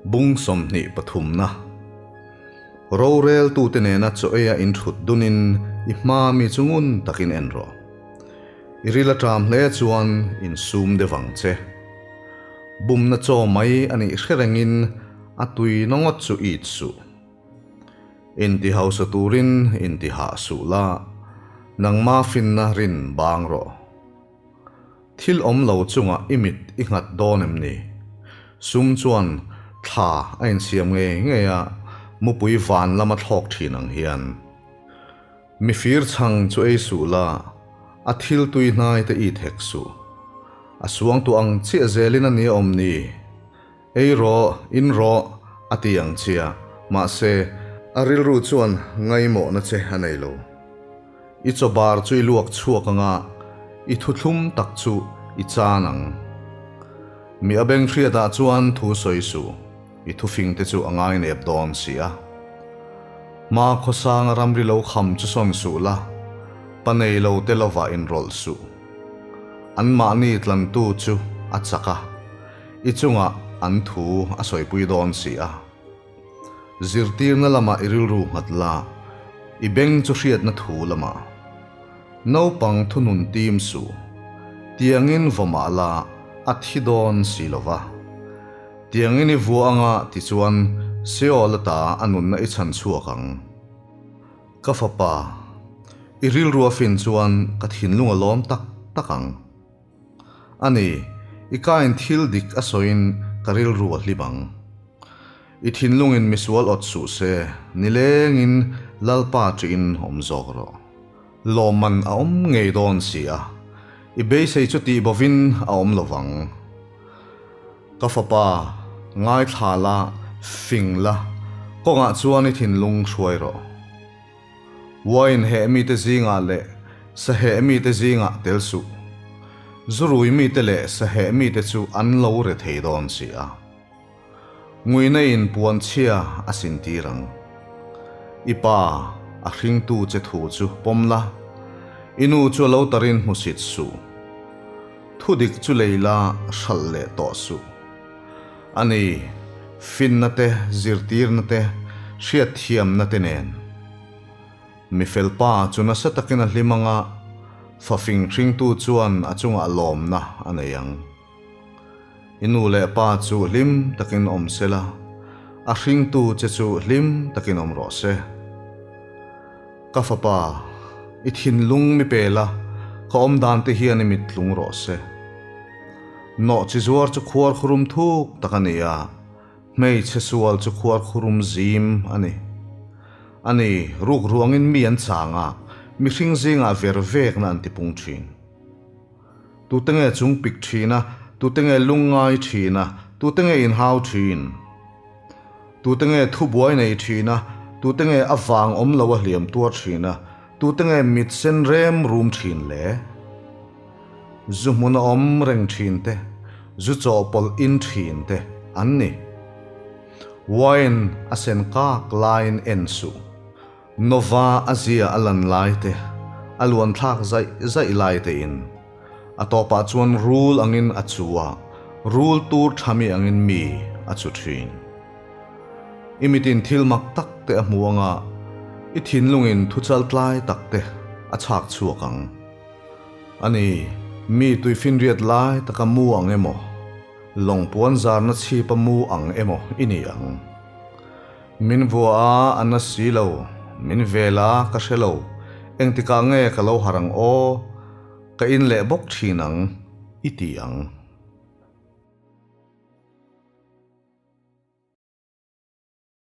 Bung 23 na. Roreltute nena chaw eia inthut dunin i hma mi chu ngun takin en rawh. I ril a ṭam hle chuan insum deuh ang che. Bumna chaw mai a nih hre rengin a tui na ngawt chu it suh. Inti hausa turin inti hah suh la, nangma finna rin bang rawh. Thil awm lo chungah i mit i nghat dawn em ni? Sum chuan thla a insiam ngei ngei a, mupui van lama thlawk thin ang hian. Mi fir chhang chu ei suh la, a thil tui hnai te i thek suh. A suang tu ang chiah zelin a nia awm ni? Ei rawh, in rawh, a ti ang chiah. Mahse, a rilru chuan ngaimawhna che a nei lo. I chaw bar chu i luak chhuak ang a, i thuthlum tak chu i chan ang. Mi a beng hriatah chuan thu sawi suh, i thufing te chu a ngainep dawn si a. Hma khawsanga ramri lo kham chu sawn suh la, pa nei lo te lovah inrawlh suh. Anmahni tlantu chu a chak a, i chungah an thu a sawipui dawn si a. Zirtirna lamah i rilru nghat la, i beng chu hriatna thu lamah. Naupang thunun tim suh, tiangin vaw mah la a thi dawn si lo va. Tiangin i vua anga tichuan Seol ata a nunna i chhan chhuak ang. Ka fapa, i rilru a fin chuan ka thinlung a lawm tak tak ang. A ni, i kain thil dik a sawiin ka rilru a hlim ang. I thinlungin misual awt suh se, nilengin Lalpa ṭihin awm zawk rawh. Lawmman a awm ngei dawn si a, i beisei chu tih bovin a awm lo vang. Ka fapa, ngaithla la, fing la, kawngah chuan i thinlung hruai rawh. Wine heh mite zingah leh sa heh mite zingah tel suh. Zurui mite leh sa heh mite chu an lo re thei dawn si a. Nguina in puan chhia a sin tir ang. I pa, a hringtu che thu chu pawm la, i nu chu a lo tarin hmusit suh. Thudik chu lei la hralh leh tawh suh. A ni, finna te, zirtirna te, hriatthiamna te nen. Mi felpa chu nasa takin a hlim ang a, fa fing hringtu chuan a chungah lawmna a nei ang. I nu leh pa chu hlim takin awm se la, a hringtu che chu hlim takin awm rawh se. Ka fapa, i thinlung mi pe la, ka awm dan te hian i mit tlung rawh se. Nawh chi zuar chu khuar khurum thuk tak a ni a, hmeichhe sual chu khuar khurum zim a ni. A ni, ruk ruangin mi an chang a, mihring zingah ver vekna an tipung thin. Tute nge chung pik thin a, tute nge lungngai thin a, tute nge inhau thin? Tute nge thubuai nei thin a, tute nge a vang awm lo a hliam tuar thin a, tute nge mit sen rem rum thin le? Zu hmun a awm reng thin te, zu chawhpawlh in thin te an ni. Wine a sen kak laiin en suh. Nova a zia a lan lai te, a luan thlak zaih zaih lai te in. A tawpah chuan rul angin a chu a, rul tur tha mi angin mi a chu thin. I mitin thil mak tak te a hmu anga, i thinlungin thuchal tlai tak te a chhak chhuak ang. A ni, mi tuifinriat lai taka mu ang emaw, lawng puan zarna chhipa mu ang emaw i ni ang. Min vua a, a na si lo. Min vel a, ka hre lo. Engtikah nge ka lo harh ang aw? Ka in leh bawk thin ang, i ti ang.